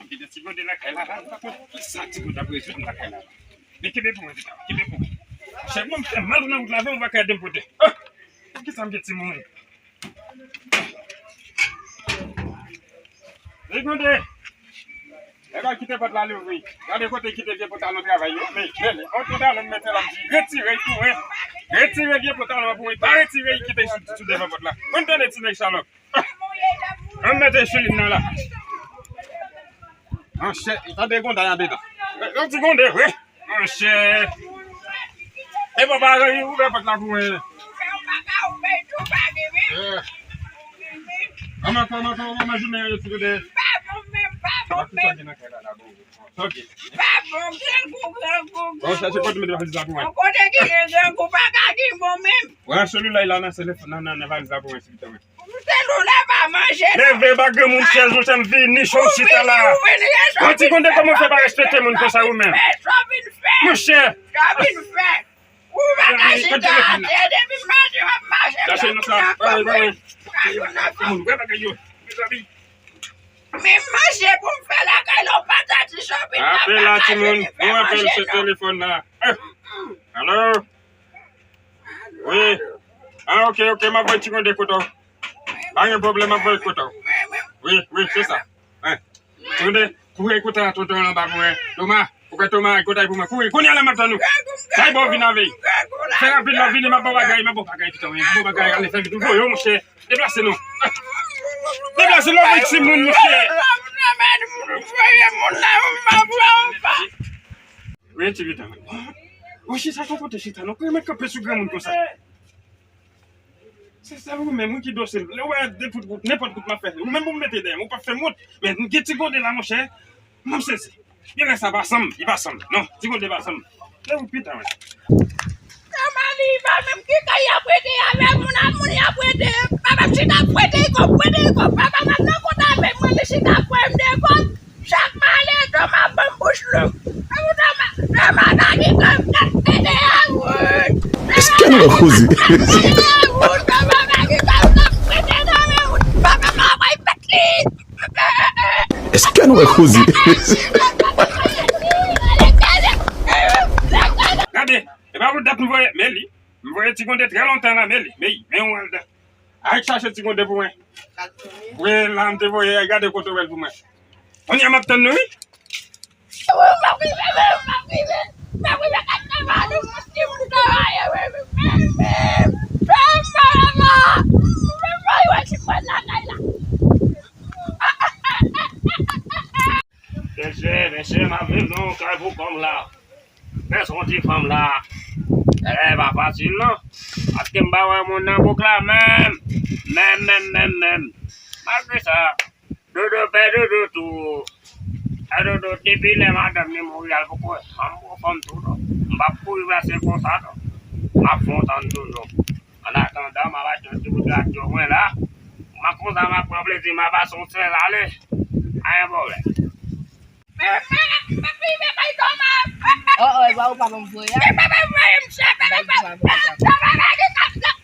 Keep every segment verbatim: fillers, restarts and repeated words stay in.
Kite Ti Gonde lakay la, la, m pa konn kisa Ti Gonde ap rezoud lakay la. Men kenbe pou mwen, Ti Gonde, kenbe pou mwen. Chèf mwen, m fè mal nan wout la, avè w, ou pa ka ede m pote. Ah! Pou kisa m gen timoun? Ti Gonde! Nèg la kite pòt la louvri. Gade kote kite vye pantalon travay yo. Men, men, men, yon pantalon m mete la, m di, retire l pou mwen. Retire vye pantalon an pou mwen. Pa retire l, kite l sou, sou devan pòt la. Konn tande ti nèg salòp. Ann mete chilin nan la. Monchè, tande Gonde andedan. Yon Ti Gonde vre. Monchè. E papa, ouvè pòt la pou mwen. Eh. Kòman, kòman, kòman, kòman jounen an ye, Ti Gonde? Pa bon menm, pa bon menm. Sa gen nan kay la, la, bon. Sa gen. Pa bon, grangou, grangou, grangou. Bon, chèche kote mete valiz la pou mwen. Yon kote ki gen grangou, pa ka gen bon menm. Wè, selilè la nan, nan, nan, nan valiz la pou mwen, silvouplè. Ou se lou la pa manje non. Leve ba granmoun chèz, monchè, m vini, cho m chita la. Ou vini, ou vini, Ti Gonde, kòman w fè pa respekte moun konsa ou menm? Monchè. Ou pa ka chita atè, depi m mache, w ap mache. Chache nan sa. Moun wè bagay yo. Mezanmi. Men manje pou m fè lakay la, w pa ta di shopping nan. Apèl la, timoun. Nou apèl se telefòn la. Eh. Alo? Wi. Ah, ok, ok, m ap voye Ti Gonde kote w. Pa gen pwoblèm, m ap voye kote w. Wi, wi, se sa. Hein. Ti Gonde, kouri kote a, tonton anba pou mwen. Toma, ou kwè Toma, kote pou mwen. Kouri, kounye a la m ap tann ou. Sa e bon, vin avè. Fè rapid la, vini, m ap bon bagay, m ap bon bagay, piton, m ap bon bagay, ale fè vit, ou voye, monchè. Deplase non. Deplase non, voye timoun, monchè. Voye moun la, m pa vle, m pa. Wi, ti pitit. Ou chita, sa fè kote chita, non? Kouman mèt kanpe sou granmoun konsa? Se sèl ou menm, wi, ki dosye l. Lè w wè nenpòt kout, nenpòt kout m ap fè, ou menm pou m mete dèyè m, ou p ap fè m wont. Men m gen Ti Gonde la, monchè, m ap sezi. Genlè sa pa sanm, li pa sanm. Non, Ti Gonde pa sanm. Lè ou pita, wè. Kòman li pa menm ki kay y ap rete avè moun a moun y ap rete? Papa m chita pwete kòb, pwete kòb. Papa m ap nan kont avè mwen, li chita pwete kòb. Chak male, Toma ban m bouch long. Toma, Toma pa gen kòb, k ap pete a wout. Èske nou wè koze? Toma pa gen kòb, k ap pete nan men wout. Papa m ap bay pèt li. Èske nou wè koze? Gade, e pa pou dat m voye, men li. M voye Ti Gonde trè lontan la, men li. Men, men yon al dan. Al chache Ti Gonde pou mwen. Wi, la m te voye, gade kote w wè l pou mwen. Kounye a m ap tann nou, wi. M ap rive, men, m ap rive. M ap rive, kat nan manou, moun ki moun travay, wi, wi, wi, wi. Fè m mal, mama. Fè m mal, wè, ti mwen lakay la. Mesye, mesye, m ap viv nan yon kay pou kò m la. Pèsonn ti fanm la. Bagay pa fasil non. Paske m pa wè moun nan bouk la menm. Menm, menm, menm, menm. Malgre sa, Dodo pè Dodo tou. Pè Dodo, depi lè madanm li mouri, al poko janm pran fanm tou non. M p ap kouri pase konsa non. M ap fè w tann toujou. Annatandan, m ap achte yon ti bout radyo mwen la. M ap konsa, m ap pran plezi, m ap pase yon sèl ale. Anyen pwoblèm. Oh, oh, e pa ou papa m voye a? E papa m voye m chèf, papa m voye m chèf. Papa m voye m chèf.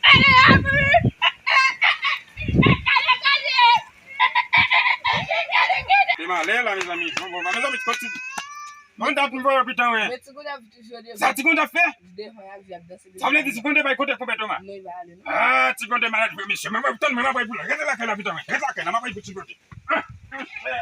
Te malè la, mezanmi. Bon, bon, mezanmi, kontinye. Bon, dat m voye w pita, wi. Men Ti Gonde ap toujou devan. Sa Ti Gonde ap fè? Devan, y ap di ap danse. Sa vle di Ti Gonde bay kote konpè Toma? Non, li pa ale non. Ah, Ti Gonde malad vre, mesye. Mwen, mwen, tann mwen, mwen voye pou l. Rete lakay la, pita, wi. Rete lakay la, mwen voye pou Ti Gonde. Ah, mesye.